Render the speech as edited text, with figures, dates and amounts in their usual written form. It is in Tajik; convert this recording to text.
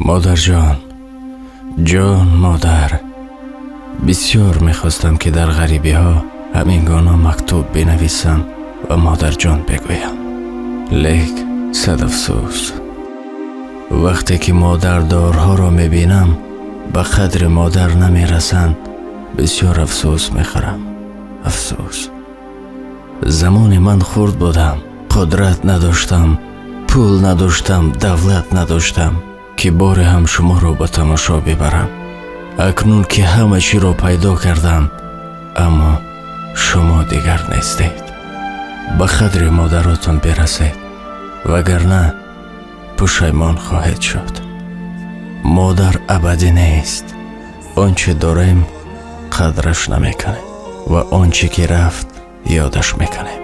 Модарҷон, ҷон модар, бисёр мехостам, ки дар ғарибиҳо ҳамин гуна мактуб бинависам ва модарҷон бигӯям. Лек сад афсӯс, вақте ки модардорҳоро мебинам, ба қадри модар намерасанд, бисёр афсӯс мехӯрам. Афсӯс. Замоне ман хурд будам, қудрат надоштам, пул надоштам, давлат надоштам, ки боре ҳам шуморо ба тамошо бибарам. Акнун ки ҳама чиро пайдо кардам, аммо шумо дигар нестед. Ба қадри модаротон бирасед, вагарна пушаймон хоҳед шуд. Модар абадӣ нест. Он чи дорем, қадраш намекунем ва он чи ки рафт, ёдаш мекунем.